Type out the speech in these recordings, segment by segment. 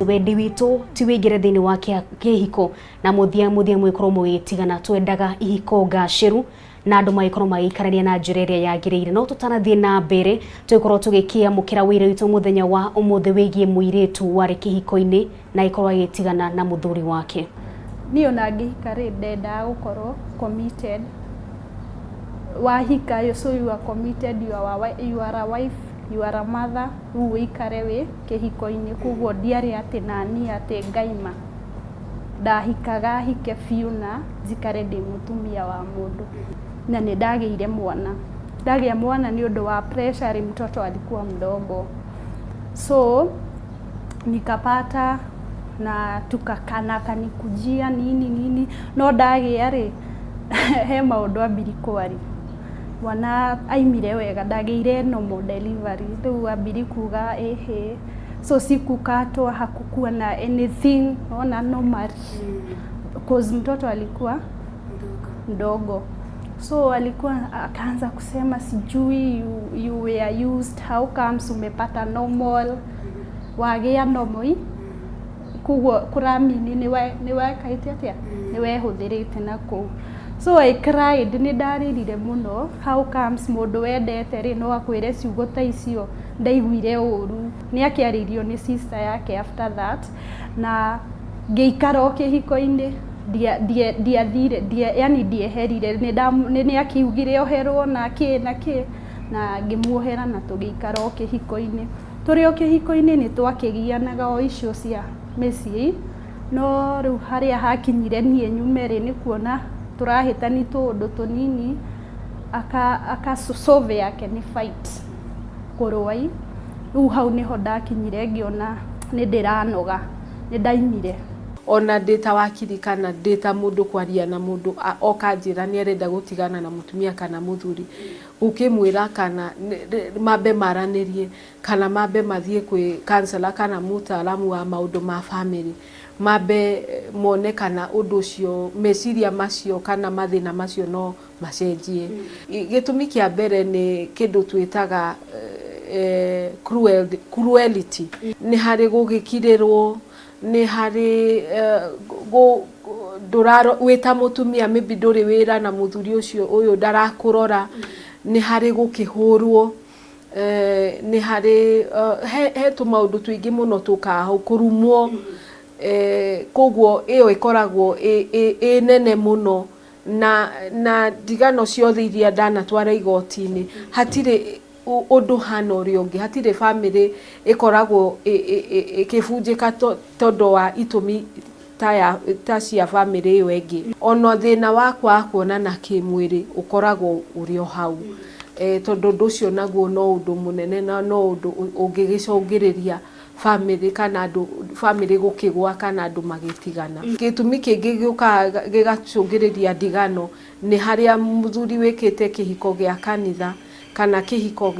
Wendi witũ ti wĩingĩre thĩinĩ wa kĩhiko na mũthia mũthia mwĩkorwo mũgĩtigana. Twendaga ihiko ngacĩru na andũ magĩkorwo magĩikarania na njĩra ĩrĩa yagĩrĩire. No tũtanathiĩ na mbere, tũgĩkorwo tũgĩkĩamũkĩra wĩra witũ mũthenya wa ũmũthĩ wĩgiĩ mũirĩtu warĩ kĩhiko-inĩ na agĩkorwo agĩtigana na mũthuri wake. Niĩ ona ngĩhika rĩ, ndendaga gũkorwo committed. Wahika so you are committed, you are a wife, you are a mother, rĩu wĩikare wĩ kĩhiko-inĩ. Koguo ndiarĩ atĩ naniĩ atĩ ngaima. Ndahikaga hike biũ na njikare ndĩ mũtumia wa mũndũ. Na nĩ ndagĩire mwana. Ndagĩa mwana nĩ ũndũ wa pressure rĩ, mtoto alikuwa mdogo. So nikapata na tukakana akanikujia nini nini, no ndagĩa rĩ, he maũndũ ambiri kwaria. Mwana aimire wega, ndagĩire normal delivery, rĩu ambiri kuga ĩhĩ, so sikukatwa, hakukuwa na anything, ona normal, cause mtoto alikuwa mdogo. So alikuwa akaanza kusema sijui you were used, how comes umepata normal, wagĩa normal, koguo kũramini nĩ wekaite atĩa, nĩ wehũthĩrĩte na kũu. So I cried, nĩ ndarĩrire mũno, how comes mũndũ wendete rĩ no akwĩre ciugo ta icio, ndaiguire ũru. Nĩ akĩarĩirio nĩ sister yake after that, na ngĩikara o kĩhiko-inĩ, ndiathire, yani ndieherire, nĩ akiugire oherwo na kĩ na kĩ, na ngĩmuohera na tũgĩikara o kĩhiko-inĩ. Tũrĩ o kĩhiko-inĩ nĩ twakĩgianaga o icio cia mĩciĩ, no rĩu harĩa hakinyire niĩ nyume rĩ, nĩ kuona tũrahĩtani tũũndũ tũnini, aka solve yake nĩ fight, kũrũa. Rĩu hau nĩho ndakinyire ngĩona nĩ ndĩranoga, nĩ ndaimire. Ona ndĩ ta wakiri kana ndĩ ta mũndũ kwaria na mũndũ oka njĩra nĩ arenda gũtigana na mũtumia kana mũthuri, gũkĩmwĩra kana mambe maranĩrie kana mambe mathiĩ kwĩ counselor kana mũtaaramu wa maũndũ ma family, mambe mone kana ũndũ ũcio, meciria macio kana mathĩna macio no macenjie. Gĩtũmi kĩa mbere nĩ kĩndũ twĩtaga cruelty. Nĩ harĩ gũgĩkirĩrwo, nĩ harĩ wĩ ta mũtumia maybe ndũrĩ wĩra na mũthuri ũcio ũyũ ndarakũrora, nĩ harĩ gũkĩhũrwo, nĩ harĩ he tũmaũndũ tũingĩ mũno tũkaga hau, kũrumwo, koguo ĩyo ĩkoragwo ĩ nene mũno. Na ndigano ciothe iria ndanatwara igoti-inĩ, hatirĩ ũndũ hana ũrĩa ũngĩ, hatirĩ bamĩrĩ ĩkoragwo ĩkĩbunjĩka tondũ wa itũmi ta cia bamĩrĩ ĩyo ĩngĩ. Ona thĩna wa kwaga kuonana kĩmwĩrĩ ũkoragwo ũrĩ o hau, tondũ ũndũ ũcio naguo no ũndũ mũnene na no ũndũ ũngĩgĩcũngĩrĩria bamĩrĩ kana andũ bamĩrĩ gũkĩgwa kana andũ magĩtigana. Gĩtũmi kĩngĩ gĩũkaga gĩgacũngĩrĩria ndigano nĩ harĩa mũthuri wĩkĩte kĩhiko gĩa kanitha kana kĩhiko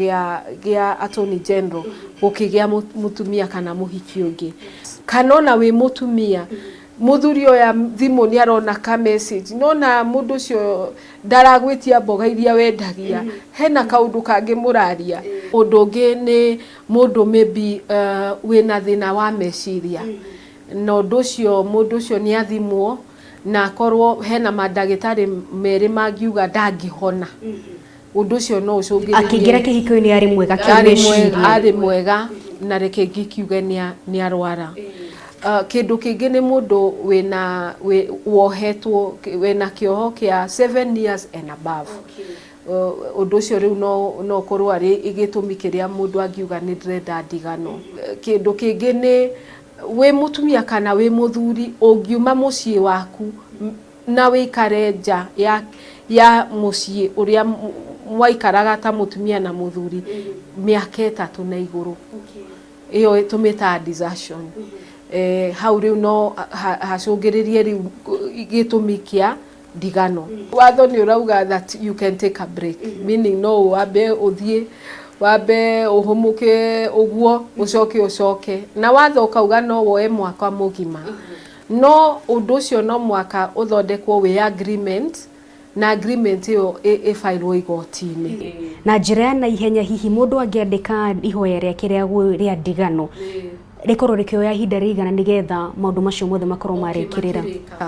gĩa attorney general gũkĩgĩa mũtumia kana mũhiki ũngĩ, kana ona wĩ mũtumia mũthuri oya thimũ nĩ arona ka message, nona mũndũ ũcio ndaragwĩtia mboga iria wendagia, hena kaũndũ kangĩ mũraria. Ũndũ ũngĩ nĩ mũndũ maybe wĩna thĩna wa meciria, na ũndũ ũcio mũndũ ũcio nĩ athimwo na akorwo hena mandagĩtarĩ merĩ mangiuga ndangĩhona, ũndũ ũcio no ũcũngĩrĩrie. Akĩingĩra kĩhiko-inĩ arĩ mwega arĩ kĩmeciria. Arĩ mwega na reke ngikiuge nĩ arwara. Kĩndũ kĩngĩ nĩ mũndũ wĩna wohetwo, wĩna kĩoho kĩa 7 years and above. Ũndũ ũcio rĩu no ũkorwo arĩ gĩtũmi kĩrĩa mũndũ angiuga nĩ ndĩrenda ndigano. Kĩndũ kĩngĩ nĩ wĩ mũtumia kana wĩ mũthuri ũngiuma mũciĩ waku na wĩikare nja ya mũciĩ ũrĩa mwaikaraga ta mũtumia na mũthuri mĩaka 3 na igũrũ, ĩyo tũmĩtaga desertion. Hau rĩu no hacũngĩrĩrie rĩu gĩtũmi kĩa ndigano. Watho nĩ ũrauga that you can take a break, meaning no wambe ũthiĩ, wambe ũhũmũke ũguo, ũcoke ũcoke, na watho ũkauga no woe mwaka mũgima, no ũndũ ũcio no mwaka ũthondekwo wĩ agreement, na agreement ĩyo ĩbairwo igoti-inĩ. Na njĩra ya naihenya, hihi mũndũ angĩandĩka ihoya rĩake rĩa ndigano. Rĩkorwo rĩkĩoya ihinda rĩigana nĩgetha maũndũ macio mothe makorwo marĩkĩrĩra?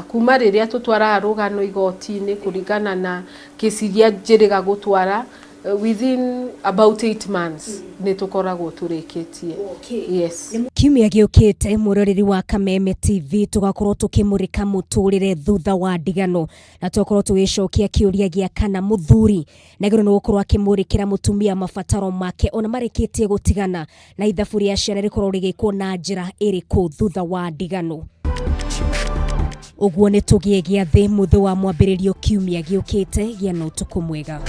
Kuma rĩrĩa tũtwaraga rũgano igoti-inĩ kũringana na kĩci iria njĩrĩga gũtwara, within about 8 months nĩ tũkoragwo tũrĩkĩtie. Yes. Kiumia gĩũkĩte, mwĩroreri wa Kameme TV, tũgakorwo tũkĩmũrĩka mũtũrĩre thutha wa ndigano, na tũgakorwo tũgĩcokia kĩũria gĩa kana mũthuri nĩagĩrĩirwo nĩ gũkorwo akĩmũrĩkĩra mũtumia mabataro make ona marĩkĩtie gũtigana, na ithabu rĩa ciana rĩkorwo rĩgĩkwo na njĩra ĩrĩkũ thutha wa ndigano. Ũguo nĩ tũgĩe gĩathĩ mũthĩ wa mwambĩrĩrio kiumia gĩũkĩte. Gĩa na ũtukũ mwega.